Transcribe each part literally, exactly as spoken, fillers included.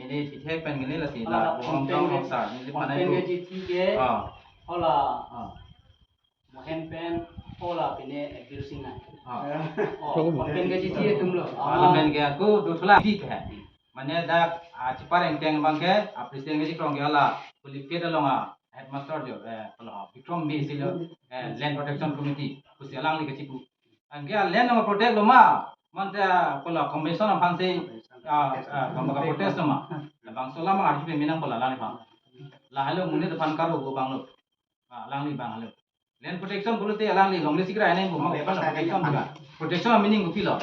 Neli pithek pen neli lasi la Hala, Bongkrong Pongpeng Rong ke, Sar, neli Pongpeng panai ke bu. G T ke, Ah. Hala, Ah. Mohen pen, hala pine Abir Sing ai. Ah. Oh, Pongpeng ke G T atum lo. Ah. Hala pen ke ako dothulang di ke. Mane dak, ah, cheparengteng abang ke, ah, president ke chekrong ke hala, Pulipit along, ah, headmaster jo, eh, hala, Bikrom Bey si lo, eh, Land Protection Committee, pusi alangli ke chipu. Anke land nang protect lo ma, mante, ah, hala, convention aphan si, ah, ah, kama ka protest lo ma. Bangso alam arju pe menang hala alangli aphan. Lahelo monit aphan karo go abang lo. Ah, alangli abang lo. Land protection pulote alangli longle si kirai nangji pu ma, Longle protection protection. Pu la. Protection meaning kopi lo?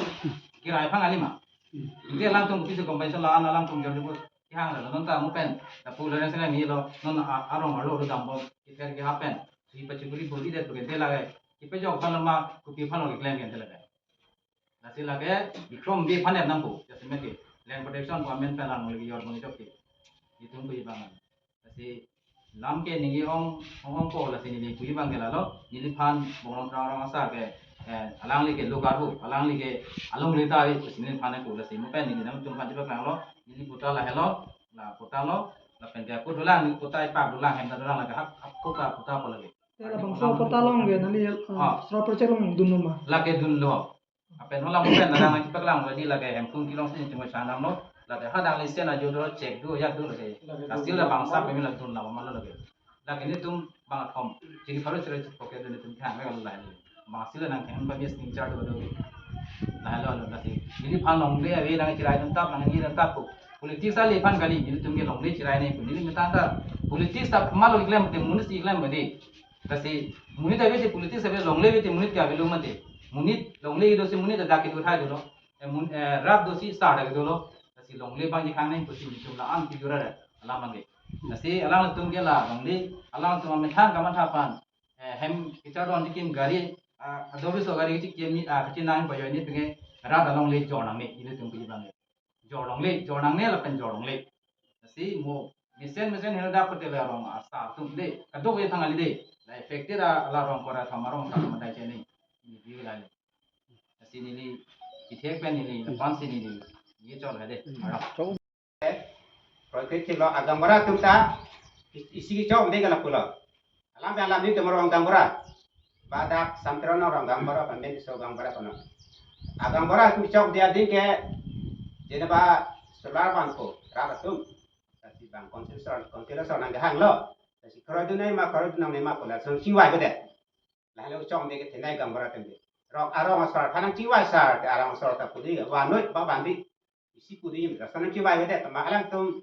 Kirai aphan kali ma. Anke alangtum kopisi compensation la-an alangtum jor jor kehang lo, non ta mo pen. Lapu lo reng sena ni lo, non a-, arong arlo lo dambom. Kiper ke happen. Si pachukuri bodi det pu ke de lage. Kipejok aphan lo ma, kopi aphan lo keklem ke de lage. Lasi lake, Bikrom Bey aphan nangpo. Jasemet ke. Land protection pu amen pen lang lagi yor bang jok ke. Itum pu abang. Lasi lam ke neli ong, ong ong ko lasi neli pu abang ke lalo, neliphan Bongkrong Rong Asar ke, eh, alangli ke lugar hu, alangli ke along lita ri, lasi neliphan ko lasi mo pen neli nangtum aphan chepaklanglo, neli patta lahelo, la patta lo, lapen ke ako dolang, neli patta ipak dolang, hem ta dolang, lake hak, hak ko ka patta ko lake. Ya, la bangso patta along ke, neli, uh, Ah. Sra project along dunlo ma. Lake dunlo. Lapen hala mo pen, nang nangchepaklang lo di lake Hemprong kelong si chingvai sandam lo. Lake ha dang lisen ajo do check do ya do lake. Lake Kasil la bangso pemila dun la ma lo lake. Lake netum bang athom. Chini pharo chira chik poke do netum thang lake lo lake. Bangsi la nang thang pa bias ning char do do. Lahelo lo lake. Neliphan longle ave nang chirai dun tap nang ni dun tap ko. Politics aliphan kali netum ke longle chirai nangji. Neli metang ta politics ta ma lo klem te monit si klem badi. Lasi monit ave te politics ave, longle ave te monit ke avelo mate. Monit longle do si monit dak kedo thai dolo. Eh, mon-, eh, rat do si sar dak dolo. Lasi longle abang jekang nang pusi netum la-an kejura alam abang ke. Lasi alangtum ke la longle, alangtum amethang kamatha aphan. Eh, hem kechar don chikim gari, ah, ador so gari chikim ni, ah, kachin nang payo ni penge rat alongle jor nangne, ilitum pu abang ke. Jor longle, jor nangne lapen jor longle. Lasi mo mesen mesen hena dak pute la rong asar atum de. Kadokave thang kali de. La affected a la rong kora thom arong thom madai chini. Ni view la le. Lasi neli pithek pen neli lapu-an si neli ye chol ha de. Arong. Proyek lo a gaonbura atum ta isi kechok de kala pulo. Alam alam netum arong gaonbura. Badak Samtron arong gaonbura, pamben so gaonbura kono. A gaonbura atum chok dia ding ke, jeneba solar bang ko, rat atum. Lasi bang konselesor, konselesor nangkehang lo. Lasi kroidun nangji ma, kroidun nangne ma ko lason chingvai bede. Lahelo chok de ke thenei gaonbura atum de. Rong arong asor aphan nangchingvai sar, te arong asor ta pudi, vanoi ba bandi. Isi pudi yim, lason nangchingvai bede, tama alangtum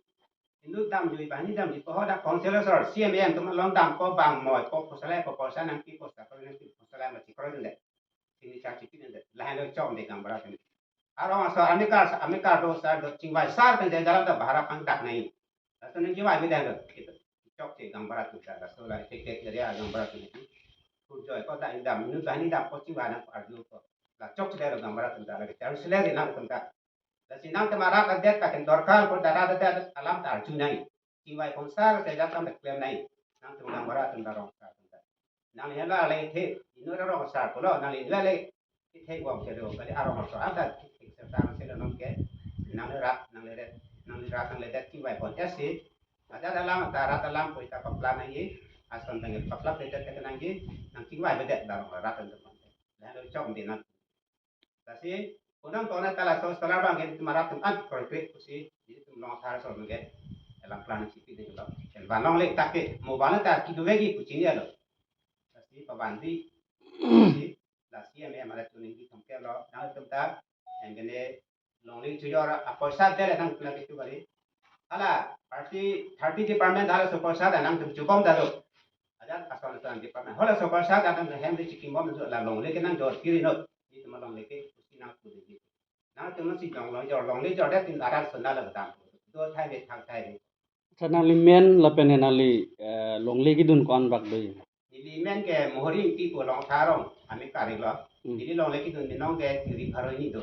inut damjui, banghini damjui, poho dak konselesor, C M A M atum along dampo bang moi, po phosalai, po polsa nangpi, po sakori nangpi, phosalai ma chikroidunde. Sini char chipidunde. Lahelo chok de gaonbura atum. Arong asor amikar, amikar do sar do chingvai sar pen jajalam ta bahar aphan dak nangji. Lason nangchingvai bede lo. Kitu. Chokche gaonbura atum ta. Laso la affected area gaonbura atum. Kurjoi ko ta indam, inut banghini dampo chingvai nang arju ko. La chokche lo gaonbura atum ta. La char sile ri nangtum ta. Lasi nangtum arat adet ta ken dorkar ko dara adet alam ta arju nangji. Chingvai pon sar te jat kam ta klem nangji. Nangtum gaonbura atum ta rong sar atum ta. Nangli hela le the, inut arong sar pulo, nangli hela le the bom kedo, kali arong asor ata the serta nang selo non ke, nangli rat, nangli ret, nangli rat, nangli det chingvai pon esi. Ajat alam ta rat alam ko ita paklang nangji, ason tangke paklap le det nangji, nangchingvai bede darong rat atum pon. Lahelo chok de nang. Lasi, unang tona ta laso solar bang ke netum arat atum an proyek pusi, netum Rongthar asor bang ke, alam plan chipi de lo. Ken vanlongle ta ke, mo vanlongle ta kedo vegi pu chini lo. Lasi pabandi, lasi, lasi ame amara tuning di thomke lo, nangtum ta, yang kene longle chujor, a poisa dele nang pula ketu kali. Hala, party thirty department hala so poisa da nangtum chubom da do. Ajat asol asol department. Hala so poisa da nang hem de chikim bom jo la longle ke nang jor kiri no. Netum longle ke pusi nang pu de. Nangtum si jong long jor longle jor de tin aral sona la dam. Do thai de thang thai de. Sa nangli men lapen nangli, eh, longle kedun ko-an bak do? Neli men ke Mohori Ingti pu Rongthar arong, ami kari lo. Hmm. Neli longle kedun binong ke tiri pharo hini do.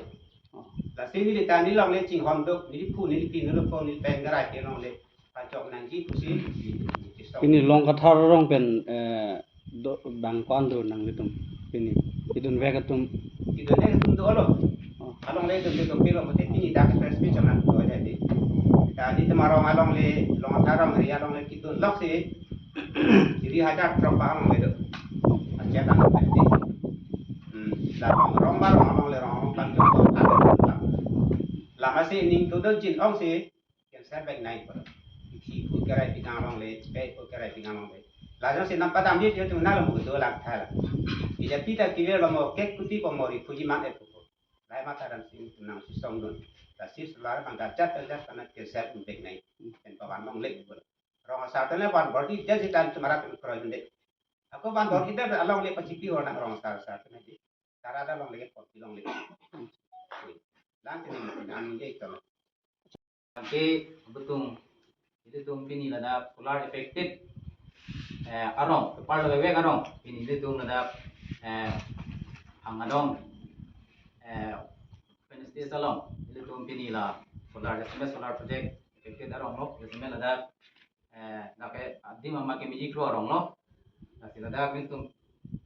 Oh. Lasi neli ta neli longle chinghon do, neli phu, neli pi, neli pho, neli pen garai ke longle pachok nangji pusi, neli, neli chisong. Pini Rongthar arong pen, eh, do, bang ko-an do nanglitum? Pini kedun vek atum. Kedun vek atum dolo. Oh. Alongle dun de dopilo, mate pini dak press meet cham nang do jadi. Jadi tema rong alongle, Longathar rong area alongle kedun lok si, jadi hajar trok ba alongle do. Aceh tang pasti. Hmm, la rong, rong ba rong alongle rong, rong ba rong. Lama si ning tu do jin ong si, cancel back nai pura. Isi pu kerai pinang alongle, pe pu kerai pinang alongle. Lajong si nampadam di, dia tu nalo mu do lak thala. Ija pita kilir lo mo kek kuti po mo ri puji man e pupo. Lai mata dan si nang si song dun. Lasi solar bang gajat gajat kana cancel back nai. Pen pavan alongle pura. Rong asar tene van bor di, dia si tan semarak kroidunde. Ako van bor di dah alongle pachipi orang rong asar asar tene di. Tara dah alongle ke poti alongle. Lang sini mungkin anu ye itu. Nanti betung, ilitum pini ladak solar affected, eh, arong, kepar laga vek arong, pini ilitum ladak, eh, Hangadong, eh, P N S T S along, ilitum pini la solar, jasemet solar project affected arong lo, jasemet ladak, eh, lake adim ama ke meji kro arong lo. Lasi ladak ilitum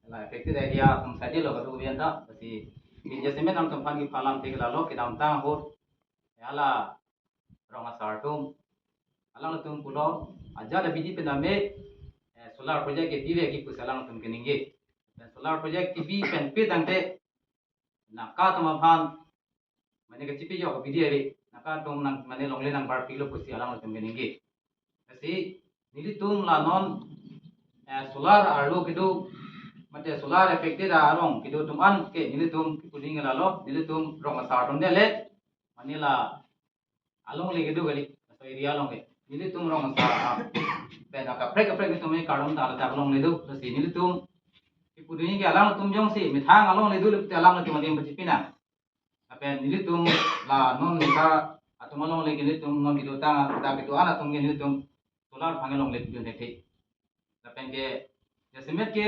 la affected area atum saidi lo kadu bianta. Lasi pini jasemet nangtum aphan kephalam thek lalo, kedamtang ahut, ya la rong asar atum, alangtum pulo, ajat abidi pename, eh, solar project kebi vek pusi alangtum keningje. Dan solar project kebi pen pi tangte, naka atum aphan, mane kachipejok abidi ave, naka atum nang, mane longle nang bar pilo pusi alangtum keningje. Lasi nelitum la non, eh, solar arlo kedo, mate solar affected arong kedo atum an ke nelitum kipuding lalo, nelitum rong asar atum dele, mane la alongle kedo kali, so area alongle. Nelitum rong asar, ah, pen akaprek kaprek nelitum e kardom ta ladak alongle do, lasi nelitum kipuding ke alangtum jongsi methang alongle do le pute alangtum adim pachipinang. Lapen nelitum la non neka atum alongle ke nelitum non kedo tang, dak kedo an atum ke nelitum solar aphan ke longle pidun thekthe. Lapen ke jasemet ke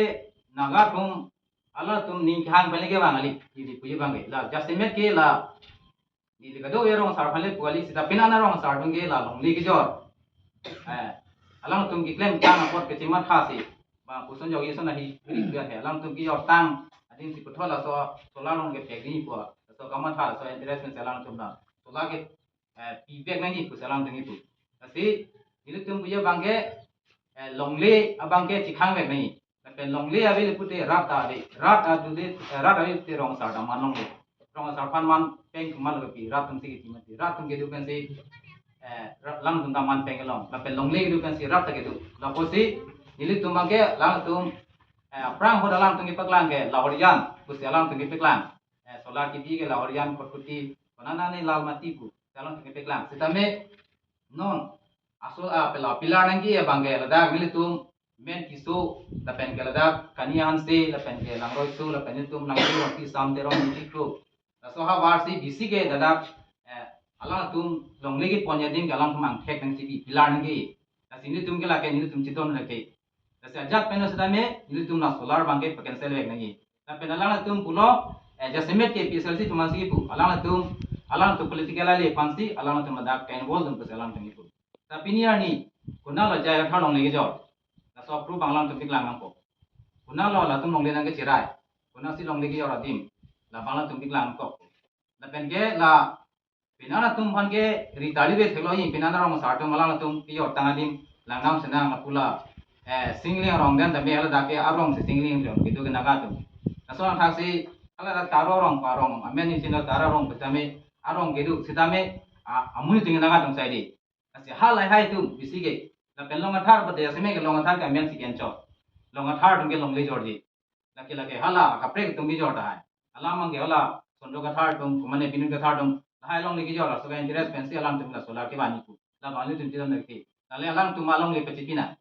Naga atum, alangtum ning kehang pale ke bang ali, ili puji bang ke. La jasemet ke la, ili kado ye rong asar pale pu kali, seta pini arong asar atum ke la longle kejor. Eh, alangtum keklem tang apot kachematha si, bang koson jok ison ahi, ri ri he, alangtum kejor tang, adim si puthot laso solar along ke pek di pu, laso kamatha, laso interest pen si alangtum la solar ke, eh, pi vek nangji pusi alangtum kipu. Lasi nelitum puji abang ke, eh, longle abang ke chikhang vek nangji. Lapen longle ave le pute rat ta ave. Rat adu de, eh, rat ave pute rong asar ta man longle. Rong asar aphan man peng keman lo pi, rat atum si kepi mati. Rat atum kedo pensi, eh, rat alangtum ta man peng kelong. Lapen longle kedo pensi rat ta kedo. Lapusi nelitum abang ke alangtum, eh, aphrang ahut alangtum kepaklang ke Lahorijan pusi alangtum kepaklang. Eh, solar kebi ke Lahorijan, Kotkuti, konat nane Lalmati pu alangtum kepaklang. Sitame non aso, ah, pela pillar nangji abang ke ladak nelitum Men Tisso, lapen ke ladak Kania Hanse, lapen ke Langroi Tisso, lapen nelitum Langri Rongpi, Sam Teron, Niji Kro. Laso havar si bisi ke ladak, eh, alangtum longle kepon adim ke alangtum angthek nangchibi pillar nangji. Lasi nelitum ke lake nelitum chidon lake. Lasi ajat pen sitame nelitum la solar abang ke pa-cancel vek nangji. Lapen alangtum pulo, eh, jasemet ke P S L C atum ansi pu, alangtum, alangtum political ali aphansi alangtum ladak ke-involve dun pusi alangtum kipu. Tapi pini arni, konatlo Jairathar longle kejor? Laso apro abang alangtum paklang nangpo. Konatlo latum longle nangkechirai? Konatsi longle kejor adim? Labang alangtum paklang nangkok. Lapen ke la pini atum aphan ke ri tali be theklo, pini arong asar atum alangtum kejor tang adim langdam senang lapu la, eh, Singleng arong den tame ladak ke arong si Singleng arong kedo ke Naga atum. Laso athaksi ladak Taro arong, pa arong, amen isi lo Taro arong sitame arong kedo sitame, ah, amonit atum ke Naga atum saidi. Lasi halahai atum bisi ke. Lapen Longathar pade aseme ke Longathar ke amen si kencho. Longathar atum ke longle jorji. Lake lake hala kaprek atum kejor tahai. Alam abang ke hala Sondro Kathar atum, kumane Binod Kathar atum, lahai alongle kejor, laso ke interest pensi alangtum la solar kevan kipu. Labang nelitum chidon lake. Lale alangtum alongle pachipinang.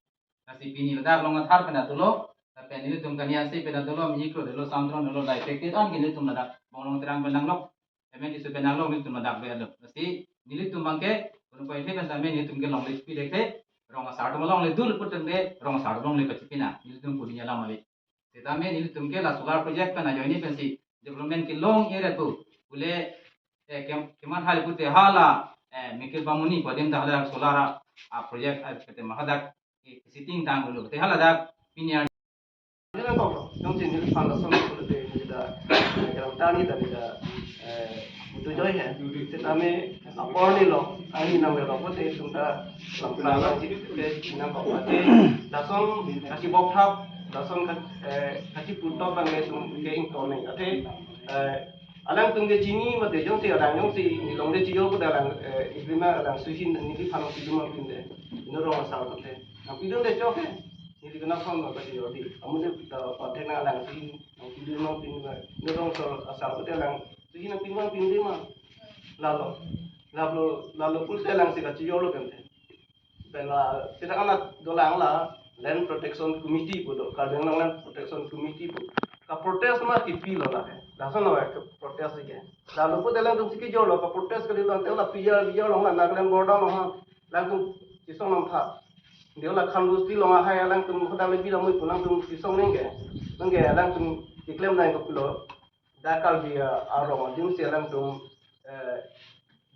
Lasi pini ladak Longathar pen ta dolo, lapen nelitum Kania Hanse pen ta dolo, Niji Kro dolo, Sam Teron dolo, dai pek an ke nelitum ladak Bonglong Terang pen nanglok, M N T su pen nanglok nelitum ladak be alo. Lasi nelitum abang ke, kono pai the pen same nelitum ke longle chipi thekthe, rong asar atum alongle dul putang de, rong asar atum alongle pachipinang, nelitum puni alam ave. Sitame nelitum ke la solar project pen ajoine pensi development kelong area pu. Pule, eh, kem-, kematha le pute hala, eh, Mikir Bamuni pu adim ta hala solar a, a project a pute ma hadak, eh, sitting tang dulu. Te hala dak pini ar- Nila kok, nung chin nila pang la song pule te nila da, eh, kerang tani tani da, eh, Tu joi he, sitame apor ni lo, ani nang lo pote sungta lam prana si te chinam pa pate, lason kachibok thap, lason ka, eh, kachiputhap bang le sung ke ingtone. Ate, eh, alangtum ke chini mate jongsi alang jongsi nilongle chijor ko alang, eh, igrima alang suhin neli phan si duma pinde. Ino rong asar pote. Nang pidun de chok he. Neli kena son ma pati jodi. Amu de ta pathek nang alang si nang pidun nang pin ba. Ino rong asar, asar pote alang suhin nang pin bang pinde ma. Lalo. Lalo, lalo pulote alang si kachijor lo kan te. Pen la, sita kan la dolang la Land Protection Committee pu do, Karbi Anglong Land Protection Committee pu. Ka protest ma kipi lo la he. Lason lo ke protest ke. Lalu pu alangtum si kijor lo, ka protest ke di bang te la P R, P R lo ma Nagaland border lo ma. Alangtum chisong nangtha. Dei la Khanbasti lo ma hai alangtum hoda le bi la mui pu alangtum chisong nangke. Nangke alangtum keklem nang kopilo. Dak Karbi, ah, arong adim si alangtum, eh,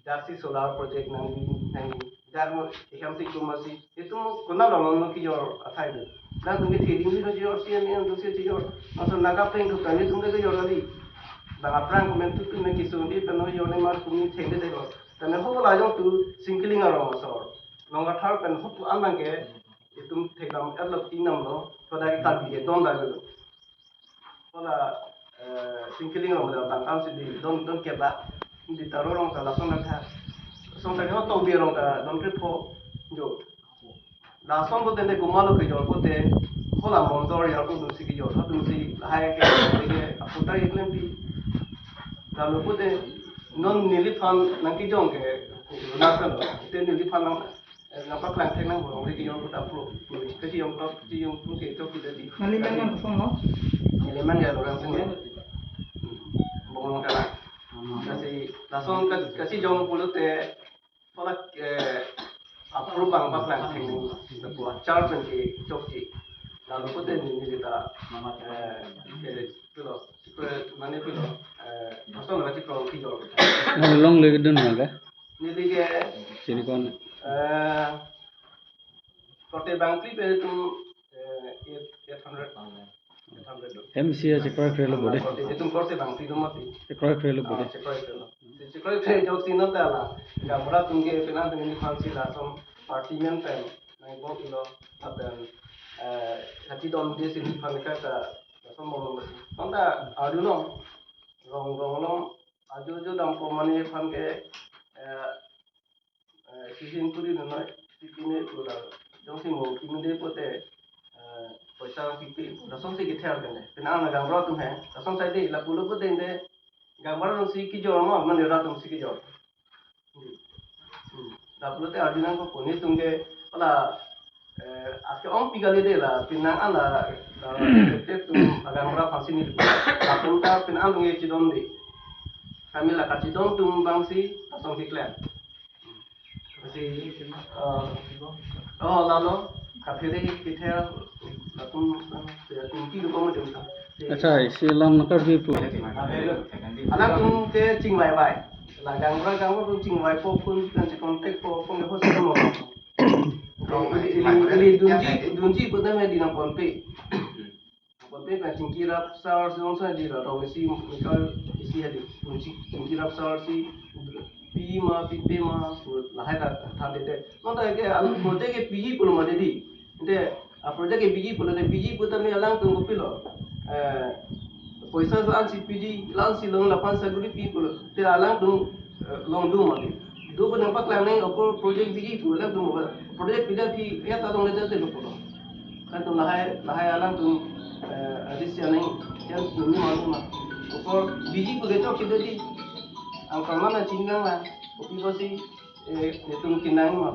dak si solar project nang, nang, dak mo ikham si kum si, itum konat along nang kijor athai do. Alangtum ke theding si kijor, C M A atum si kijor. Maso Naga pleng tu kami atum ke kijor tadi. Bang aphrang komantu tu nang kisung di pen ho jor ne mar kumi thengde de ko. Tame ho la jong tu Singkiling arong asor. Nongkathar pen ho tu an bang ke itum thekdam erlok tingnam lo. Pada ke Karbi ke don da lo. Hala, eh, Singkiling arong da bang kam si di don, don keba. Di Taro arong ta lason ta tha. Lason ta ho Tobi arong ta don krepho jo. Lason pote ne komatlo kijor pote. Hala Mondor ya ko dun si kijor. Ha dun si hai ke ke aputar iklempi. Lalu pote non neliphan nang kijong ke. Na kan te neliphan nang Eh, nangpaklang thek nang bolong le kijong puta pro. Ke kijong tok, kijong pro ke tok kita di. Nelimen nang kosong lo? Nelimen ya orang sini. Bolong kana. Kasi lason ka, kachijong pulote hala, eh, apro bang paklang thek nang. Sebuah char pen ke chokji. Lalu pote neli kita, eh, ke pulo, mane pulo, eh, lason lagi pro kijong. Nang longle kedun naga? Neli ke, Chirikon. Eh, korte bangphli pen itum, eh, eight, eight hundred. Eight hundred do. M C A chekroi krelo bode. Korte itum korte bangphli do mati. Chekroi krelo bode. Ah, chekroi krelo. Chekroi kre jok si non ta la. Gaonbura atum ke penang penang neliphan si lason party men pen. Nang bok ilo lapen, eh, hati dom de si neliphan ka ta lason bom mati. Nonta arjulo. Rong rong lo. Ajo ajo dampo mane aphan ke, eh, eh, sihin kuri nonoi, sipine pura. Jongsi mo kimide pote, eh, poisa pipi, lason si kithel kene. Penang na gaonbura atum he, lason sai de, lapulo pote de, gaonbura along si kijor ma, mane rat along si kijor. Hmm. Hmm. Lapulote arju nangkok pon itum ke, hala, eh, aske ongpi kali de la, penang an la, la, tek tum agang mera phansi ni. Latum ta penang an tung ye chidon de. Kami la kachidon atum bang si, lason keklem. Si, eh, oh, lalo, kaphere, kithel, latum, eh, latum ki lupa mo jom ta. Acha, isi alam nangkarjupo. Alangtum ke chingvai vai. La gaonbura gaonbura atum chingvaipo, phone kan si contact po, phone ke host mo. Ili, ili, ili dunji, dunji pu tame di nangponpe. Ponpe kan chingki rap sar si ongsa di ra rong isi mikal isi hadi. Dunji chingki rap sar si pi ma, pipe ma, pu lahai ta than tete. Nonta ke alang project ke piji pulo ma dedi. Ante a project ke piji pulo, te piji pu tame alangtum kopilo. Eh, poisa la-an si piji, la-an si long, lapan saguri pi pulo. Te alangtum, eh, long do mati. Do pu nangpaklang nang apor project piji pu alangtum ba. Project piji pi ya ta long le te lo pulo. Kan tum lahai, lahai alangtum, eh, adis ya nang, yan tum ni ma ma. Apor piji pu le chok si do di. Ang pamana chingang la. Kopi ko si, eh, netum kinang ma.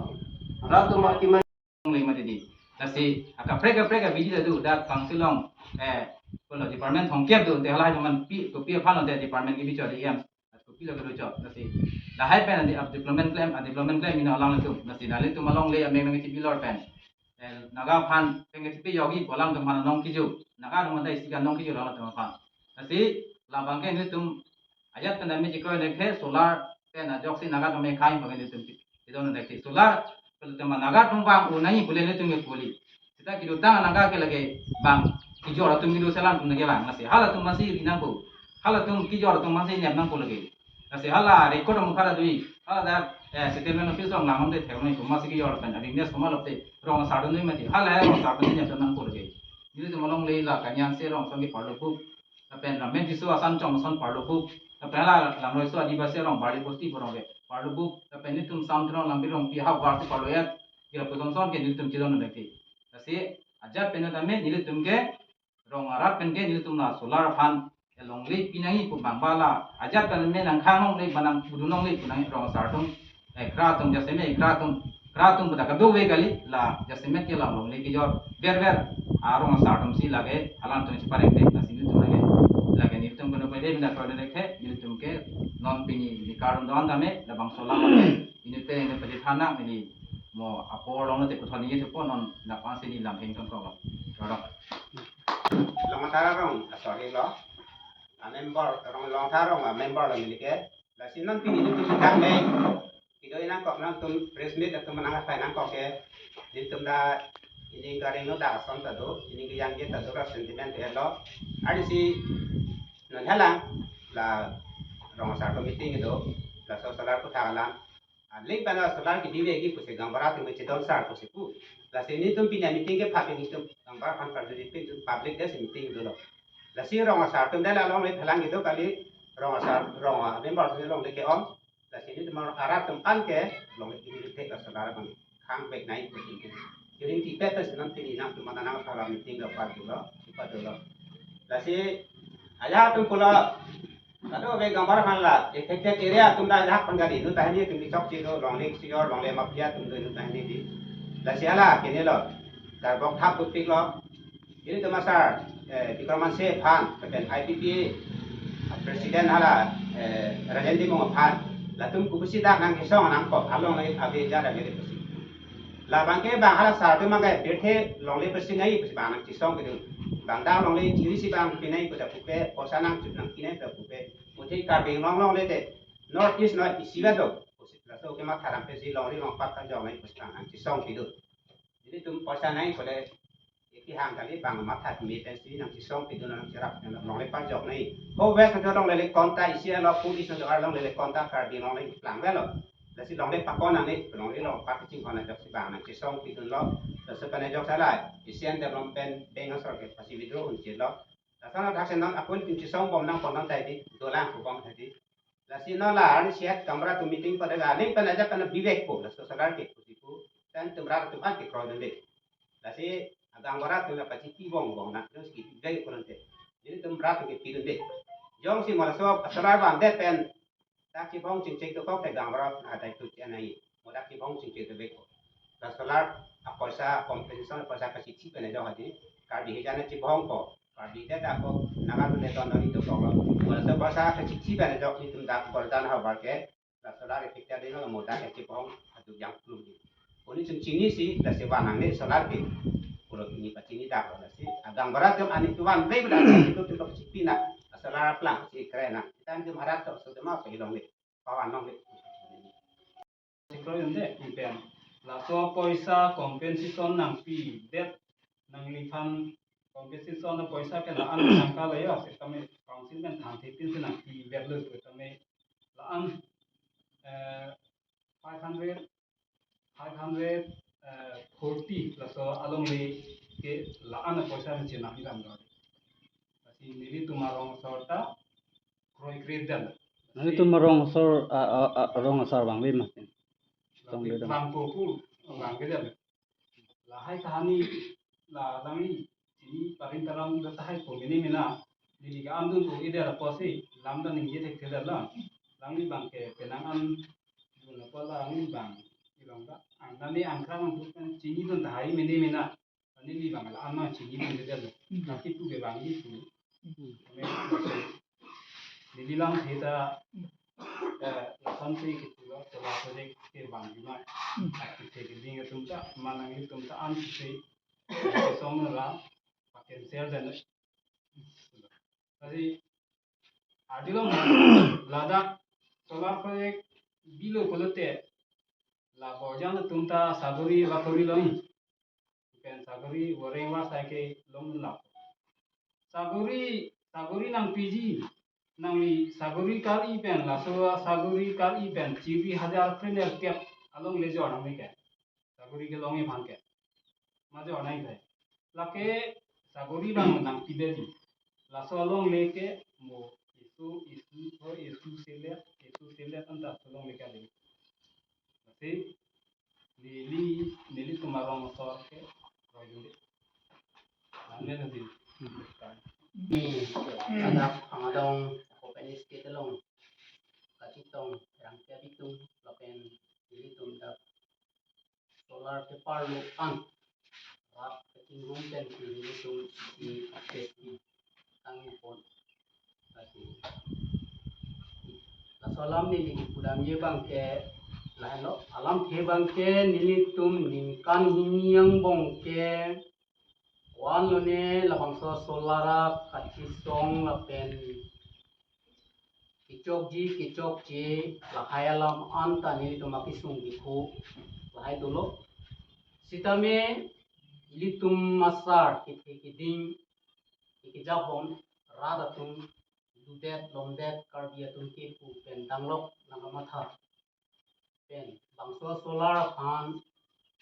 Rat tum ma kimang le mati di. Lasi, akaprek kaprek abidi ta do, dak Council along, eh, kono department thomkep do, te halahai man pi, kopi aphan lo te department kebi chot, E M, kopi lo kedo chot, lasi. Lahai pen adi ap development claim, a development claim ina alanglitum, lasi, nanglitum alongle ameng nang chibi lor pen. Eh, Naga aphan, pen kechipi yogi, pu alangtum aphan nong kiju, Naga atum ta isi kan nong kiju alangtum aphan. Lasi, labang ke nelitum, ajat pen dami chikroi ne ke solar pen ajok si Naga atum ekhai bang nelitum chidon ne ke solar pen tema Naga atum bang unai pule nelitum ke puli. Sita kedotang Naga ke lake bang kijor atum kedo selam atum ke bang lasi. Halatum masi rinang ko. Halatum kijor atum masi nem nang ko lake. Lasi hala record amukha ta dui. Hala dak, eh, settlement office along lang-ong te theklong, komatsi kejor pen, a-business komat lote, rong asar atum dui mati. Hala rong asar atum dui nang pur ke. Nelitum alongle la Kanyan si rong asong ke parlo bup. Lapen Ramen Tisso asan chong ason parlo bup. Lapen hala Langroi so Adivasi rong Bari Bosti pu rong ke parlo bup. Lapen nelitum Sam Teron Langpi Rongpi ha Bari si parlo et. Gira pu son son ke nelitum chidon nang ke. Lasi ajat pen tame nelitum ke rong arat pen ke nelitum la solar aphan alongle pinangji pu bang ba la ajat pen me nang khang longle ba nang pudu longle pu nang rong asar atum, eh, kra atum jasemet, kra atum, kra atum pada kadokave kali, la jasemet ke la longle kejor ver ver, a rong asar atum si lake alanglitum si pareng te, lasi nelitum lake, lake nelitum kono pede mina kono dekhe, nelitum ke non pini ni karun don tame, labangso alam ke, ini pe ini pede thanak ini mo apor long te kuthon ini te po non dak pansi ni lam heng tong kok. Rodok. Longthar arong, ah, sorry lo. A member, rong Longthar arong, ah, member lo neli ke. Lasi non pini nelitum si dak nei. Kedo nangkok nangtum press meet atum nang apai nangkok ke. Nelitum ta ining karing no dak ason ta do, ining kejang ke ta do ra sentiment ke lo. Ari si non halang la rong asar atum meeting do, laso solar aphuthak alam. Aling pen la solar ke dive gi pusi gaonbura atum chedon sar pusi pu. Lasi nelitum pini meeting ke pha pen nelitum gaonbura aphan parjuri pen nelitum public dei si meeting dolo. Lasi rong asar atum dei la longle phelang kedo kali, rong asar, rong a-member atum longle ke-ong. Lasi nelitum arat atum an ke longle ke nelitum thek la solar abang khang vek nai pusi ke. Kiring tipet ta si non pini nangtum mana nang phala meeting lo, pat dolo, pat dolo. Lasi ajat atum pulo, kadokave gaonbura aphan la affected area atum ta ajahak aphan kali, inut banghini atum kechokche do, longle kechijor, longle mafia atum do, inut banghini dei. Lasi hala kene lo, karbok thap putpik lo. Nelitum asar, eh, Bikram Hanse aphan, lapen I P P A president hala, eh, Rajen Timung aphan, latum kopusi dak nangkesong nangkok, alongle ave ajat ave pusi. Labang ke bang hala sar atum bang ke birthe longle pressing ai pusi bang nangchesong pidun. Bang dak longle chiri si bang pinai puta pupe, poisa nangchup nangpinai puta pupe. Muthe Karbi Anglong longle te North East no isi ba do. Pusi laso kematha ram pensi longri longpat kajok nai pusi bang nangchesong pidun. Nelitum poisa nai kole eki hang kali, bang matha me pensi nangchesong pidun, nangcherap nang longle parjok nai. Ho West nang longle le konta isi alo, pu East nang ar longle le konta, Karbi longle plang velo. Lasi longle pakon nangne, longle longpat kachinghon ajok si bang nangchesong pidun lo. Laso pen ajok sala Asian Development Bank asor ke pasi withdraw unchit lo. Laso nang thaksen non akun tin chesong bom nangpon nang tai dei, dolang ko bom tai dei. Lasi non la arni siat gaonbura atum meeting pada ga aling pen ajat pen bivek po, laso solar ke pusi pu. Tan tum rat atum an kekroi dunde. Lasi gaonbura atum la pachi pi bong bong na, jongsi bivek ko nang te. Nelitum rat atum ke pidunde. Jongsi mo laso solar bang det pen dak chibong chingchek dokok te gaonbura atum adai tu chena i. Mo dak chibong chingchek dovek ko. La solar apoisa, compensation apoisa kachithi pen ajok hadi. Karbi hijan chibong ko. Karbi te dak ko Naga tu neton doni dokok lo. Mo laso apoisa kachithi pen ajok nelitum dak Borjan havar ke. La solar effect ade lo mo dak chibong adu jang plu di. Oni chun chini si, lasi vanang ne solar pi. Pulo chini pachini dak lo lasi. Gaonbura atum ani tuan ve dak itu tu chipina. Solar plang si kre na. Tan jum harat to so ma pe long le. Pavan long le. Sikro yun de, ipen. Laso apoisa compensation nangpidet, nangliphan compensation apoisa ke la-an nangkal yo, setame council pen than thepin si nangpivet lo, setame la-an, eh, five hundred, five hundred, eh, forty, laso alongle ke la-an apoisa pen chenam idam do. Lasi nelitum arong asor ta kroikre det. Nelitum arong asor, a, a, a, arong asar bang ve ma. Tong le dong. Bang ko pu, bang ke det. Lahai kahani, la dang i, chini parin talang da tahai ko mini mina. Neli ke andun ko ide la posi, lam da ningje thekthedet la. Langli bang ke penang an dun la pola langli bang. Ilong da, ang nani angkrang ang bukan chini dun tahai mini mina. Neli bang la ama chini dun de lo. Hmm. Naki pu ke bang i pu. Hmm. Neli lang theta, eh, lason si ke pu lo, solar project ke bang i ma. Hmm. Aki the ke ding atum ta, manang atum ta an si ke song la, paken sel dan. Tadi, adilong ladak solar project bilo pulote, la Borjan atum ta sagori vakori long. Pen sagori voreng va sai ke long la. Sagori, sagori nangpiji. nangli sagori kali pen, laso sagori kali pen chiri hajar kre nerkep along le jor nangli ke. Sagori kelong iphan ke. Ma jor nang iphan. Lake sagori bang nangpi dei. Laso along le ke mo isu isu ho isu selet, isu selet anta along le kali. Lasi neli, nelitum arong asor ke roi dun dei. Nang le nanti. Ni anak angadong ako pen state along kachetong rang ke abitum lapen nelitum dak solar keparlo an rat kachingrum pen si nelitum si safety tangpon. Lasi laso alam neli pudamji abang ke lahenlo, alamthe abang ke nelitum ningkan hini angbong ke vanlo ne labangso solar kachisong lapen kechokji kechokche lahai alam anta nelitum akesung kekho lahai dolo. Sitame ilitum asar kethe keding kejapon rat atum ludet lomdet Karbi atum ke pu pen danglok nangkamatha pen bangso solar aphan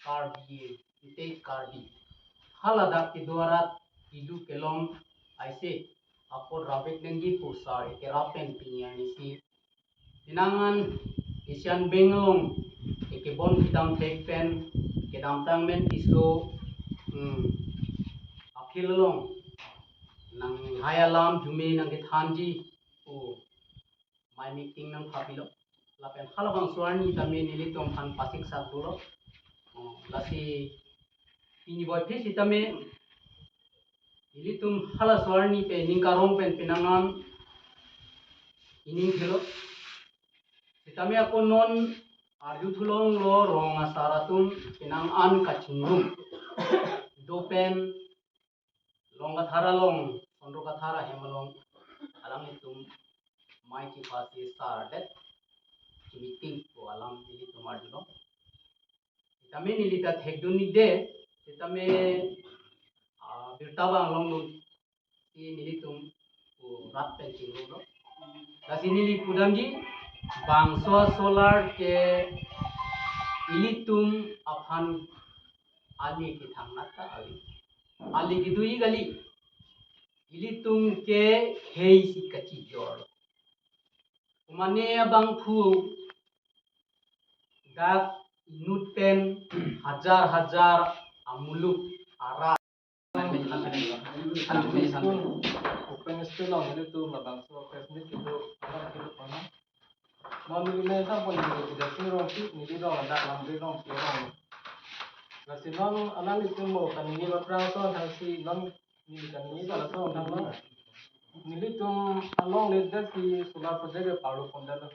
Karbi, ante Karbi haladak kedo arat kelu kelom aise apot ravek nangji pu sar ekerap pen pini arnisi penang an Asian Bank along ekebon kedam thek pen kedamtang men piso, hmm, aphil along nanglai alam jume nangkethanji pu mai meeting nangpapilo. Lapen halabangso arni tame nelitum aphan pasik sak dolo. Oh, lasi pini boy phi sitame nelitum halaso arni pen ning karong pen penang an ining thelo. Sitame ako non arju thulonglo rong asar atum penang an kachingrum do pen Long Kathar along, Sondro Kathar ahem along, alanglitum mai chipasi sardet, meeting ko alam nelitum arjulong. Sitame neli ta thekdun nide, sitame, ah, birta bang longdun, si nelitum ko rat pen chingrumlo. Lasi neli pudamji, bangso solar ke ilitum aphan ali kethangnat ta ali. Ali kedo-ik kali. Ilitum ke khei si kachijor. Mane abangphu dak inut pen hajar hajar amuluk arat. Open space along nelitum labangso press meet kedo, alam kedo pano. Non neli me ta pon neli tidak sing rong si, neli rong ladak lam de rong si rong. Lasi non alanglitum mo kaningje aphrang ason thang si non neli kaningje ta lason thang non. Nelitum alongle dak si solar project ke parlo pon dalo.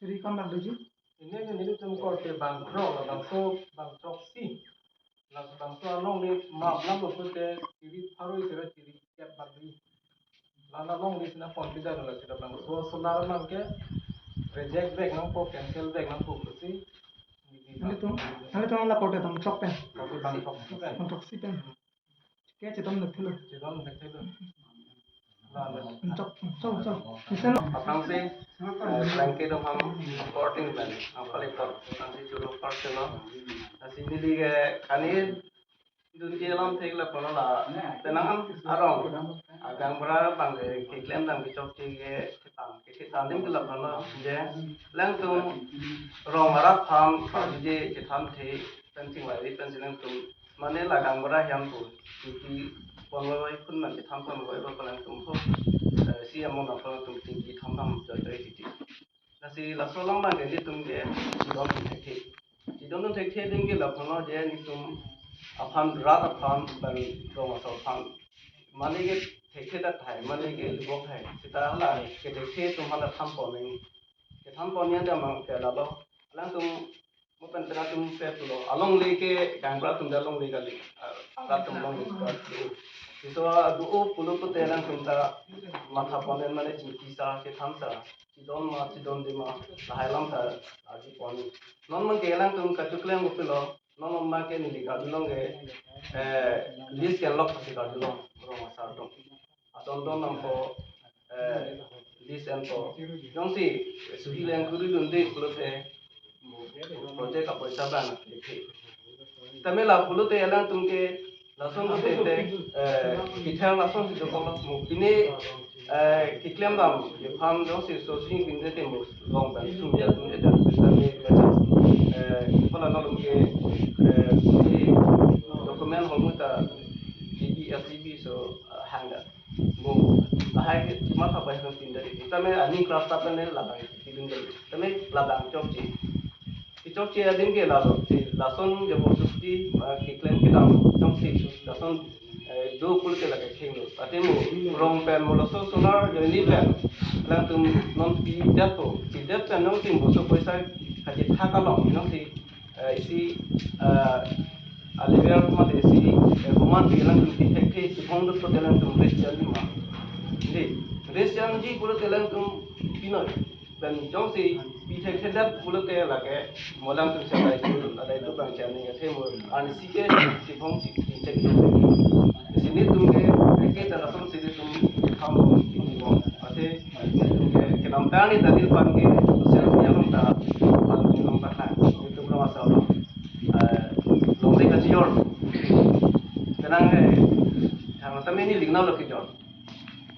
Chiri kam dak doji? Pini ke nelitum korte bangkrok, labangso bangkrok si. Labangso alongle map lam lo pute chiri pharo isi ra chiri kep bak di. Lana alongle sina pon pida la sida bangso solar abang ke reject vek nangpo, cancel vek nangpo pusi. Nelitum, nelitum la korte tong chok pen. Korte bangkrok si pen. Bangkrok si pen. Ke chetam dak thelo. Chetam dak thelo. Chok, chok, chok. Aphrangsi, eh, blanket atum aphan korte pen, aphan le apor, aphrangsi cholo apor cholo. Lasi neli ke kani dunji alam thek lapulo la, penang an arong, ah, gaonbura abang ke keklem dam kechokche ke chethan, ke chethan adim ke lapulo je, alangtum rong arat aphan, ah, je chethan the, pen chingvai pen si alangtum mane la gaonbura ahem pu, chingki ponvoi kun man ketham ponvoi ba alangtum ko, eh, si amon aphan alangtum chingki tham tham choi choi titi. Lasi laso along abang ke nelitum ke chedondun thekthe. Chedondun thekthe adim ke lapulo je nelitum aphan rat aphan bang rong asor aphan. Mane ke thekthe dat hai, mane ke libok hai. Seta la ke thekthe atum aphan la tham pon nang. Ke tham pon nang dia mang ke lalo. Alangtum mo pen tena atum pet lo. Alongle ke gaonbura atum ta alongle kali. Ah, arat atum alongle kali. Iso do-o pulo pute alangtum ta matha pon nang mane chingki sa kethan sa. Chedon ma, chedonde ma, lahai alam ta arju pon. Non abang ke alangtum kachoklem kopilo. Non abang ke neli karjulong ke, eh, list kelok si karjulong, rong asar atum. Ason don nangpo, eh, This and for. Jongsi suhi lang kuri dunde pulote project apoisa abang. Tame la pulote alangtum ke lason pulote, eh, kithang lasonsi dokok lo. Mo pine, eh, keklem dam aphan jongsi so sing pinde te mo long pen sum ya tum edan sami baca, eh, pala nalum ke, eh, si document hong ta G B, L G B so, eh, hang da. Mo lahai ke matha bai kan pinda di. Tame ani class ta pen labang pidun dali. Tame labang chokche. Kechokche adim ke lalo, si lason jabo susti, ah, keklem kedam jongsi lason, eh, do pulote lake khenglo. Athe mo rong pen mo laso solar joini pen alangtum non pidet po, pidet pen jongsi mo so poisa kachethak along jongsi, eh, isi, eh, a level mate isi, eh, komat pi alangtum pithekthe, si hong dut pulote alangtum risk janji ma. Di, risk janji pulote alangtum pinoi. Pen jongsi pithekthe det pulote lake mo alangtum chadai tu, adai tu bang chani athe mo ani si ke si phong si si check. Si nelitum ke ke ta lason si nelitum ham si ni mo. Athe nelitum ke kedamtang ni Daniel aphan ke sel ni along ta pan ni long ta na. Nelitum long asal lo. Eh, longle kachijor. Penang, eh, thang tame neli lingna lo kejor.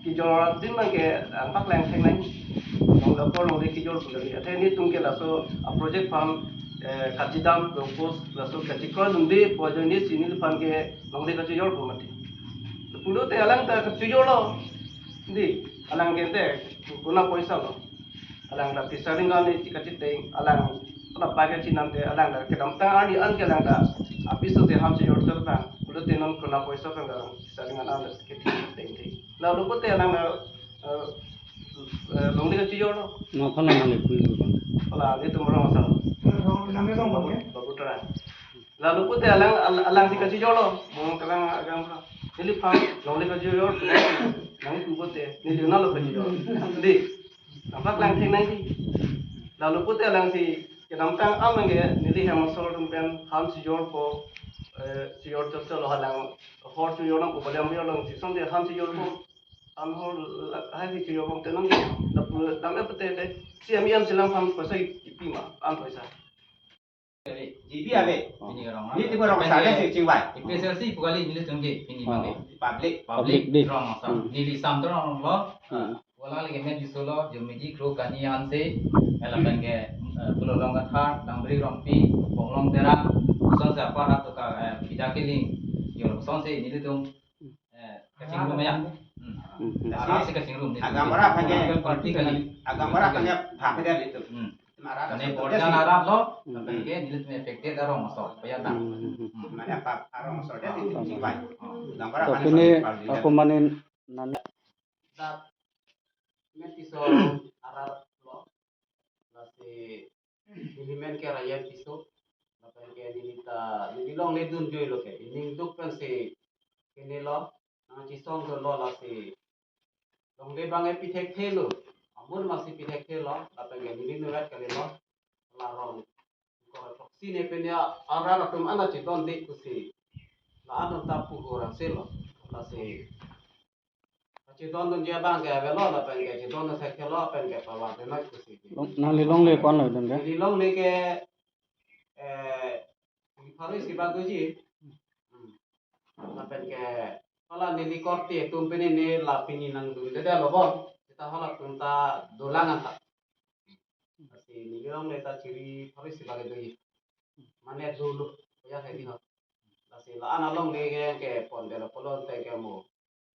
Kejor adim abang ke angpak lang thek nang. Long dapor longle kejor pu kali. Athe nelitum ke laso a project aphan, eh, kachidam, propose, laso kachikroi dunde pu ajoine si neliphan ke longle kachijor pu mati. Pulote alang ta kachijor lo. Di, alang ke te, konat apoisa lo. Alang ta pisa ring ani chikachiteng, alang, alang pai kachinam te, alang ta kedamtang ani an ke alang ta, apiso te ham chijor chor ta, pulote non konat apoisa kan ta, pisa ring an an ke chiteng te. Lalu pulote alang ta, eh, eh, longle kachijor lo. Ma phala nang ipui lo bang. Phala nelitum rong asal. Rong, nang rong bang ya? Babu Terang. Lalu pulote alang, al-, alang si kachijor lo, bong kalang agam ka. Neliphan, longle kachijor, nang tu pulote, neli na lo kachijor. Di, angpak lang thek nang di. Lalu pulote alang si, kedamtang abang ke, neli hem asor atum pen, ham chijor po, eh, chijor chot chot lo halang, hor chijor nang ko baliam biar long, si son de ham chijor po. An hor la, hai si chijor bom te nang, la pu, dam e pute te. Si ami am silang phan poisa ipi ma, an poisa. G B ave. Pini ke rong. Ni tiba rong sa le si chingvai. A P H L C pu kali nelitum ke pini Oh. bang ke. Public. Public Public di. rong sa. Hmm. Neli sam rong lo. Hmm. Wala lagi men di solo, Jumiji Kro Kani Hanse, ela pen ke, eh, Pulo Long Kathar, Dangbri Rongpi, Ponglong Terang, son se apar hatu ka, eh, pida kiling, yo son se nelitum Eh, kachingrum ya. Hmm. Hmm, hmm. Ara si kachingrum ni. Agam ora aphan ke. Politically. Agam ora aphan ke bhag dia itu. Hmm. Mara Mane ka borjan sudah arat lo, Hmm. aphan ke nelitum affected arong asor, paya ta. Hmm, hmm, hmm. Hmm. Mane apa arong asor dia itu chingvai. Hmm. Agam ora To aphan ke pini politically. Ako manin nan. Dat men tiso arat lo. Lasi neli men ke Rayan Tisso. Lapen ke neli ta, neli longle dunjoi lo ke. Ining duk pensi kene lo, nangchisong dun lo lasi. Longle abang e pithekthe lo. Amun masi pithekthe lo, lapen ke neli nurat kali lo. La rong. Kor proxy ne pen ya arat atum ana chidon de pusi. La anam ta pu orang selo. Lasi. Kachidon dunji abang ke avelo lapen ke chidon thekthelo lapen ke pavang penoi pusi. Long, nangli longle ko-an lo dun ke? Neli longle ke, eh, pharo isi bak doji. Hmm. Lapen ke hala neli korte atum pini ne la pini nangdunde lo bon. Seta halatum ta dolang anta. Lasi neli longle ta chiri pharo isi bak doji. Mane dolo ya hai di ho. Lasi la ana longle ke pon de lo pulo te ke mo.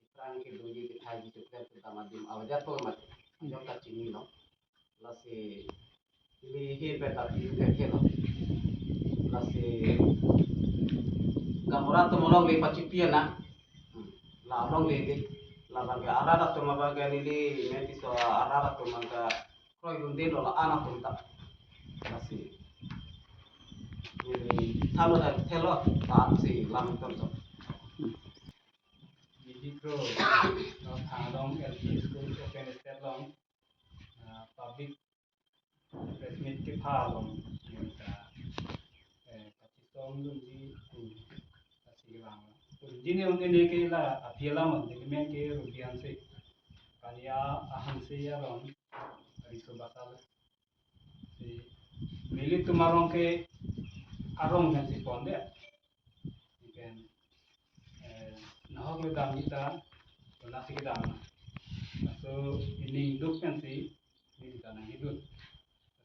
Iprang kedoji kethaji chuklen tu dam adim avajar po mat. Ajok ta chinilo. Lasi ili hin pe ta piu ke thelo. Lasi agam ora atum longle pachipi na. Hmm. La longle di. Labang ke arat atum abang ke neli men tiso arat atum abang ke kroidunde lo la an atum ta. Lasi. Neli thanlo ta thelo ta si lam ton so. G B Kro, no, Thanglong L P School open stage along, ah, public press meet kepha along, yung ka, eh, kachisong dunji, hmm, kasi lang. Dunji ni ong kene ke la, aphi alam, ang kene men ke Ruby Hanse. Kania ahanse arong, Riso Basal. Si nelitum arong ke arong kan si ponde. Ikan, eh, nahok le dam kita, kona si kedam. So, ini duk kan si, ini kita nang hidup.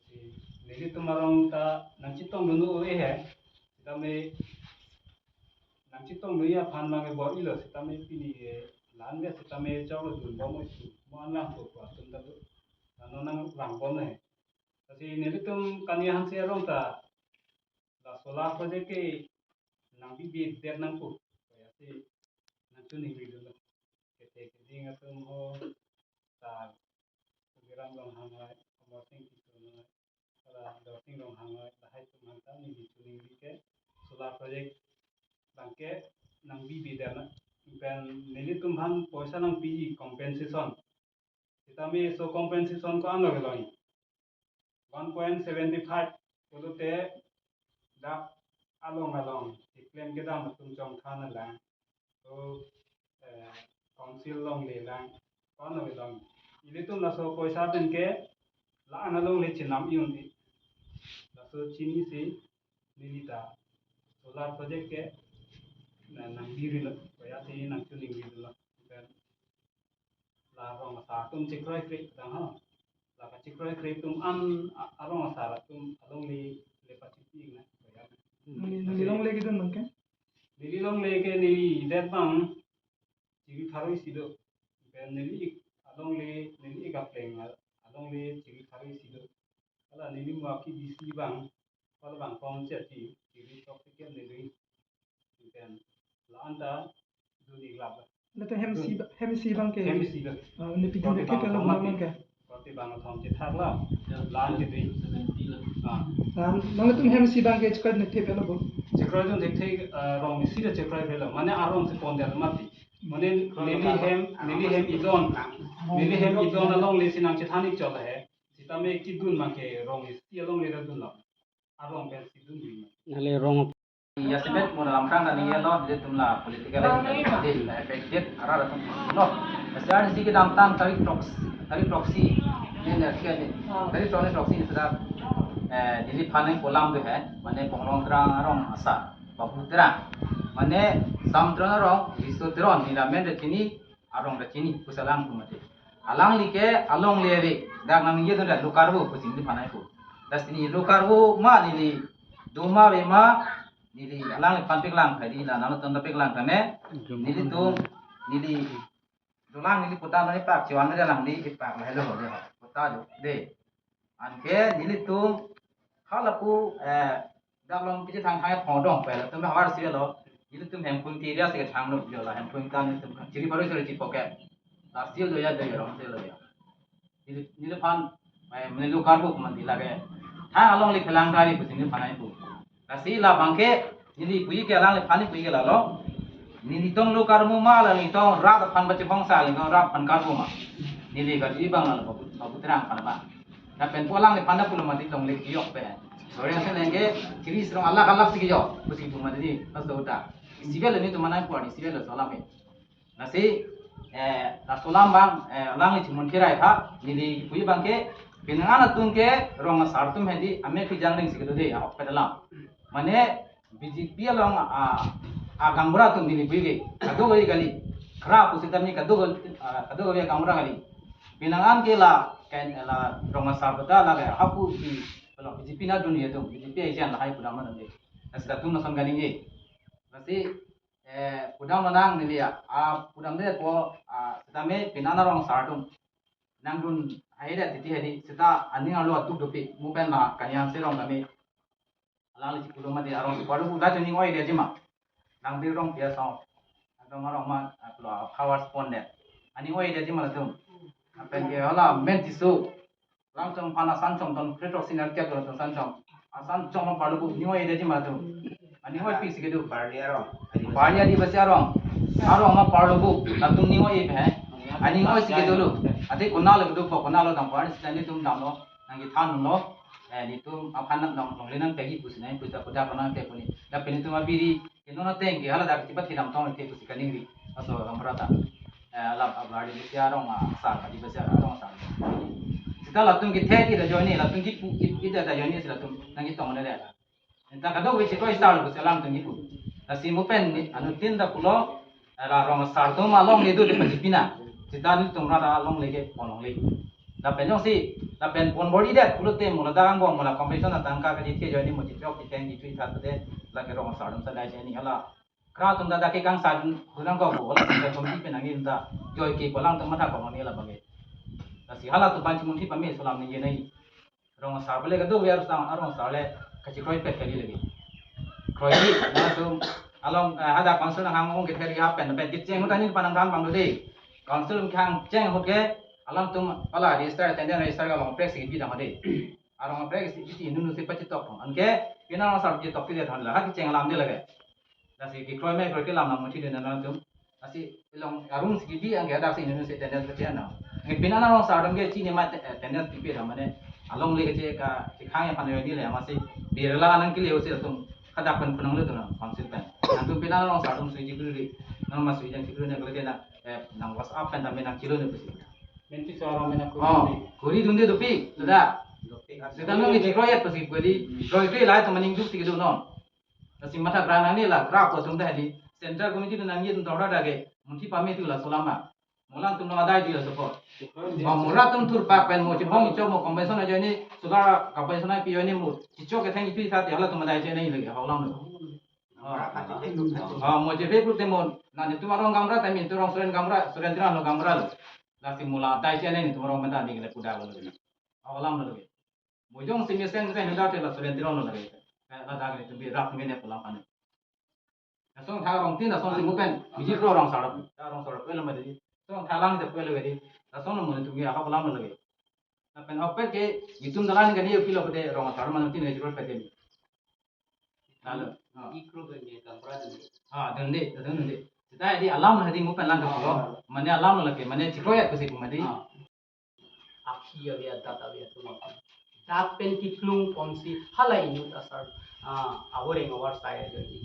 Si nelitum arong ta nangchetongdun-o he. Sitame nangchetongdun aphan mangke bor-ilo, sitame pini ke lan ke sitame choklo dun bom isi. Mo an lang po atum ta do. Ano nang lang bom he. Lasi nelitum Kania ahanse arong ta la solar project ke nangbibidet nangpo. Kaya si nangchoningri dolo. Kete keding atum ho ta Tuliram Ronghang hai, Amarsing Tisso hai, hala Dorsing Ronghang hai, lahai atum aphan ta neli choningri ke solar project abangke nangbibidet na. Pen nelitum aphan poisa nangpi compensation. Sitame so compensation ko-an lo kelong. One point seventy five pulote dak along along keklem kedam atum chongthan alang. So, eh, council longle lang, ko-an lo kelong. Ilitum laso poisa pen ke la-an alongle chenam-i un-e. Laso chinisi neli ta solar project ke na nangbirilo, koya si nangchoningri dolo. Pen la arong asar atum chekroikre tang ha. La kachekroi kre atum an a-, arong asar atum alongle le pachipi na. Neli, neli longle kedun nang ke? Neli longle ke neli det abang chiri pharo isi do. Pen neli ik alongle, neli ik apleng a-, alongle chiri pharo isi do. Hala neli muaki bisi abang, hala abang kong chet chiri sok tiket neli. Pen la-an ta dun-ik lap. Latum hem isi ba-, hem isi abang ke. Hem isi do. Ah, ne pidun korte dek abang thek lo thom abang mati ke. Korte abang thom chethak la. La-an ke dei. Ah. Ah, nangtum hem isi abang ke chekroidun thekthe lo bo. Chekroidun thekthe, ah, rong isi ta chekroi phelo. Mane arong si pondet mati. Mane neli hem, neli hem idon. Neli hem idon alongle si nangchethan-ik chot he. Sitame kedun abang ke rong isi alongle ta dunlo. Arong pen si dun dei. Nale rong. Ya sebet mo dalam tang dan ye lo, nelitum la political activist, la affected, arat atum lo. Asar si kedamtang tarik throksi, tarik throksi, ne ne kia ne, tarik throksi throksi ne seta, eh, Delhi aphan nangpo alam do he, mane Bonglong Terang arong asar, Babu Terang, mane Sam Teron arong, Riso Teron, neli amen ta chini, arong ta chini, pusi alang pu mati. Alangli ke alongle ave, dak nangjedun ta lo karbo pusi neli aphan nangpo. Lasi neli lo karbo ma neli do ma ave ma, neli alangliphan paklang tha dei, la nangtum ta paklang tha ne. Nelitum, neli dolang neli puta neli pak chiwan neli lang dei, pak la helo helo puta do dei. Anke nelitum halapu, eh, dak long piji thang thang phong dong pe latum havar si lo. Nelitum Hemkunti area si kethang lo jo la Hemkunti ta nelitum chiri pharo isi chepoke. La si lo ya do ya rong si lo ya. Neli, neliphan, eh, neli lo karbo mati lake. Thang alongle phelang tha dei pusi neliphan nangpo. Lasi labang ke, neli puji ke alangliphan neli puji ke lalo. Nelitum lo karbo ma la nelitum rat aphan pachehong sa nelitum rat aphan karbo ma. Neli karju abang la Babu, Babu Terang aphan abang. Lapen pu alangliphan ta pulo mati longle kejok pe. Sorry ase nang ke, chiri serong alak alak si kejok, pusi pu mati dei, pas do ta. Isi ave lo nelitum manang puar, isi ave lo so alam he. Lasi, eh, laso alam abang, eh, alangli chimun kirai tha, neli puji abang ke, penang an atum ke rong asar atum he dei, amek kejang ring si kedo dei, ahok pet alam. Mane, B J P along, ah, ah, gaonbura atum neli puji ke, kadokave kali, khra pusitame kadokave, ah, kadokave gaonbura kali. Penang an ke la, kan, la rong asar beta la ke, hapu di, kalau B J P na dun ye atum, B J P agent lahai pudam na dei. Lasi atum lason kaningje. Lasi, eh, pudam lo nang neli ya, ah, pudam de po, ah, sitame penang an arong asar atum nangdun hai det titi hai dei, seta aning arlo atuk dopik, mo pen la Kania ahanse arong kami, alangli si pulo mati arong si pulo puta chini oi dia jima, nang bir rong pia song, nang arong ma, ah, pulo power respond det, aning oi dia jima latum, pen ke hala men Tisso, Lamchong aphan asan chong ton kre throksi nar kep ton asan chong. Asan chong lo parlo bu ning oi dia jima latum. Aning oi pisi kedo. Bari arong. Bari Adivasi arong. Arong ma parlo bu. Latum ning oi pe. Aning oi si kedo lo. Ate kona lo kedo ko kona lo dam par si nelitum damlo. Nangkethan lo. Eh, nelitum aphan nang long long le nang pegi pusi nang puta puta kona te kuni. Lapen nelitum abiri. Keno na teng ke hala dak chipat hidam tong te pusi kaningri. Laso gaonbura ta. eh, lap abadi besi arong asar, badi besi arong asar. Seta latum kethe ti ta ajoine, latum kipu it, it ta ajoine si latum nangketong ne. Enta kadokave chekroi sar lo pusi alangtum kipu. Lasi mo pen ni anuttin ta pulo, eh, la rong asar atum alongle do de pajipina. Seta nelitum ra alongle ke ponlongle. Lapen jongsi, lapen ponbor-idet pulote mo ladak angbong mo la compensation atangka kachithe ajoine mo chechok chitheng chithui that de, lake rong asar atum ta dai chini hala. Kra atum ta dak ke kangsai dun nangkok bo, hala central committee pen nangji ta joike pu alangtum matha kong ni labang ke. Lasi halatum aphan chimunthi pame isi alam ningje nai. Rong asar bole kadokave arong asar, arong asar le kachekroi pet kali lagi. Kroili, latum along, eh, hadak council nanghang ong kethe ri hapen, pen kecheng ahut aningkan phan nangran abang do de. Council nanghang cheng ahut ke, alangtum hala register, attendance register ke along press kebi dam de. Arong press kebi si nunu si pachetok thong. Anke, pini arong asar chetok ti de thon la, ha kecheng alam de lake. Lasi kekroi me kroi ke lam nangmuthi de nangtum. Lasi along arong si kebi anke hadak si nunu si attendance pache nang. Anke pini arong asar atum ke chini ma te-, attendance kebi dam mane alongle keche ka chekhang aphan ajoine le amatsi birla anang kele usi atum hadak pen phunanglo tu nang council pen. Nangtum pini arong asar atum sui chikri ri. Nang ma sui jang chikri ne kele na, eh, nang WhatsApp pen dam nang chilo ne pusi. Menti so arong mena kuri. Oh, kuri dunde dopi, sudah. Dopi. Sudah nang chekroi et pasi kuri. Kroikre lahai atum aning duk si kedo non. Lasi matha kra nangne la kra ko atum ta hadi. Central committee atum nangji atum ta order dage. Munthi pame tu laso alam ma. Mo alangtum nang adai tu laso apot. Mo mura atum thurpak pen mo chibong ichok mo compensation ajoine, solar compensation ai pi ajoine mo chechok ketheng ipi ta ti halatum adai chini lagi ha alam lo. Oh. Oh, mo chepe pute mo, na netum arong gaonbura ta netum arong Soren gaonbura, Soren Teron lo gaonbura lo. Lasi mo la adai chini netum arong menta ni le puda lo lagi. Ha alam lo lagi. Mo jongsi mesen mesen hila te la Soren Teron lo lagi. Eh, ladak netum bi rak mene pulang ane. Lason tha rong tin, lason si mo pen, biji pro rong asar, ta rong asar pelo ma di. Lason tha lang de pelo di. Lason mo netum ya ha alam lo lagi. Lapen ahokpet ke, itum dalan kani apilo pute rong asar mane tin ke jibor pete. Lalu. Ah. Ikro ke ni gaonbura dunde. Ah, dunde, dunde. Seta di alam hadi mo pen lang ke pulo. Mane alam lake, mane chekroi et pusi pu ma di. Ah. Aphi ave, adat ave, atum aphi. Dak pen kiplung ponsi hala inut asar, ah, avoreng avarsai ajoine.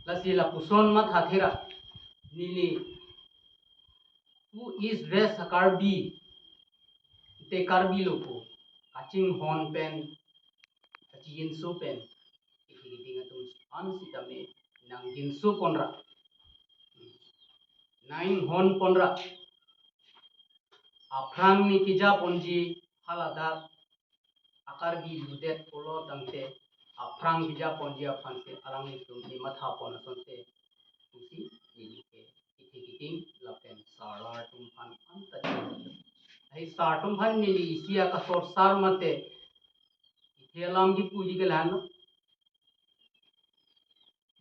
Lasi lapuson matha thera. Neli pu East West Karbi, te Karbi lo pu, kachinghon pen, kachinso pen, ihiting atum an sitame nangginso ponra, nanghon ponra, aphrang ni keja ponji haladak a-Karbi ludet pulo tangte aphrang keja ponji aphan si alanglitum ni matha pon asonte pusi neli ke kithi kiting lapen sar atum aphan anta chini. Hai sar atum aphan neli isi akasor sar mate ithi alam kipuji ke la-an lo.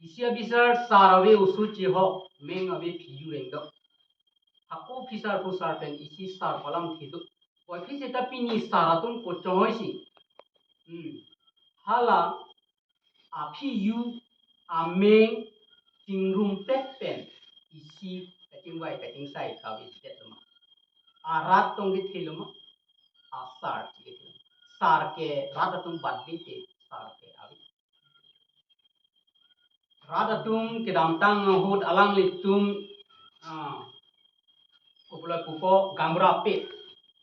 Isi abisar sar ave oso chehok, meng ave phiyu rengdok. Hako phisar phusar pen isi sar palam thiduk. Puvoiphit seta pini sar atum kochonghoi si. Hmm. Hala aphiyu ameng chingrum pet pen isi kachingvai kachingsai kave det lo ma. Arat tong kethe lo ma. Asar si kethe lo ma. Sar ke rat atum bad bete sar ke ave. Rat atum kedamtang ahut alanglitum, ah, kopuloi pupo gaonbura pet.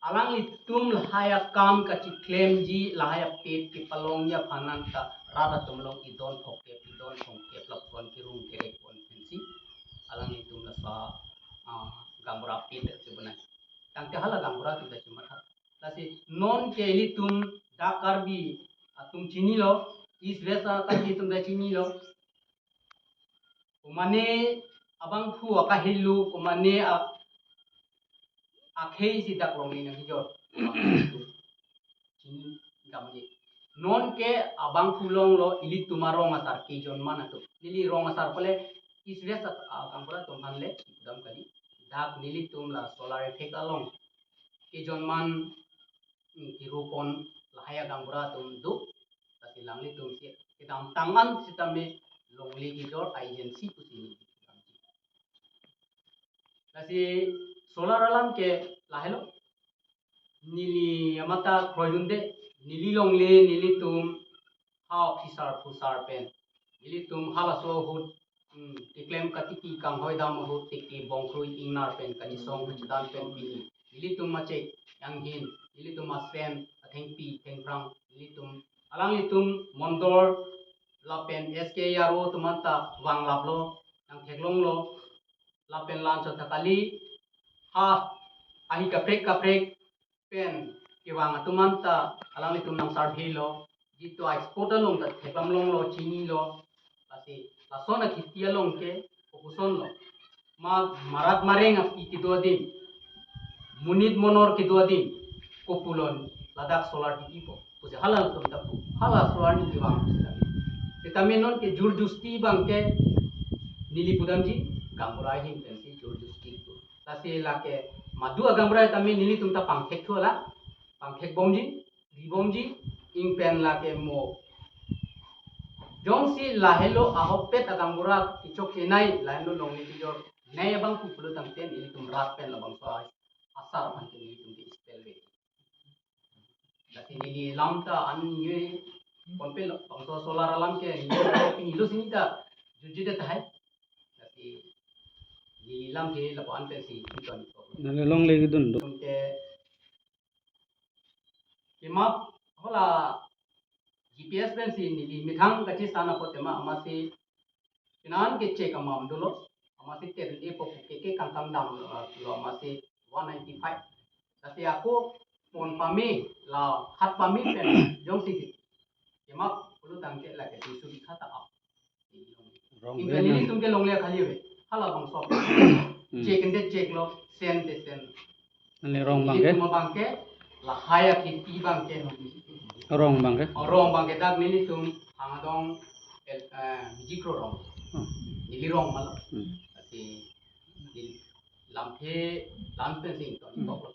Alanglitum lahai akam kachiklemji lahai apet kepalongji aphan anta rat atum along idon thongkep, idon thongkep lapuson kerung kerek pon pensi alanglitum laso, ah, gaonbura pet chebonai. Tangte hala gaonbura atum ta chematha. Lasi non ke ilitum dak Karbi atum chinilo, East West a-Karbi atum ta chinilo. Komane abangphu akahelo, komane a-, akhei si dak longle nangkejor. Chini damji. Non ke abangphu longlo ilitum arong asar kejorman atum. Neli rong asar pale East West a-, a-, gaonbura atum aphan le dam kali. Dak nelitum la solar effect along kejorman, mm, kiro pon lahai agaonbura atum do, lasi alanglitum si kedamtang an sitame longle kejor agency pusi ni. Lasi solar alam ke lahelo. Neli amatha kroidunde, neli longle, nelitum ha phisar phusar pen, nelitum halaso ahut Keklem katiki kanghoi dam ahut tiki bongkrui ingnar pen kanisong hachidan pen pini. Nelitum machek, yanghin, nelitum asen, athengpi, thengphrang, nelitum, alanglitum mondol lapen S K R O atum anta vanglaplo, nangtheklonglo, lapen la-anchot ta kali, ha, ahi kaprek kaprek pen kevang atum anta alanglitum nang survey lo, jitu expert along ta theklam longlo, chinilo, lasi lason akhiti along ke kopuson lo. Ma marat mareng api kedo adim, monit monor kedo adim, kopulon ladak solar tiki po. Pusi hala atum ta pu, hala solar ni kevang. Sitame non ke jur justi abang ke neli pudamji, gaonbura ahin pensi jur justi pu. Lasi lake madu agaonbura tame nelitum ta pangthek thu la, pangthek bomji, ri bomji, ingpen lake mo. Jongsi lahelo ahokpet agaonbura kechok chenai, lahelo longle kejor nai abang pu pulo tangte nelitum rat pen labangso asar aphan ke nelitum ke ispel ve. Lasi neli lam ta an ye ponpe lo, bangso solar alam ke ye pini lo sini ta jujit tahai. Lasi neli lam ke lapu-an pensi inton ko. Nang longle kedun do. Ke kemap hala G P S pensi neli methang kachesan apot tema amatsi kenan ke check amam dolo, amatsi ter e po ke ke kangkang dam lo, amatsi one ninety-five. Lasi ako pon pame la khat pame pen jongsi kemap pulo tangte lake duiso bigha ta ap. Rong ingpen ve nelitum ke longle khali ve. Halabangso. Hmm. Check ente check lo, sen te sen. Neli rong abang ke? Nelitum abang ke, lahai akhiti abang ke. Rong abang ke? Oh, rong abang ke dak nelitum Hangdong, eh, Mijikro rong. Hmm. Neli rong malo. Hmm. Lasi neli lamthe lam pensi inton, hmm, kok lo.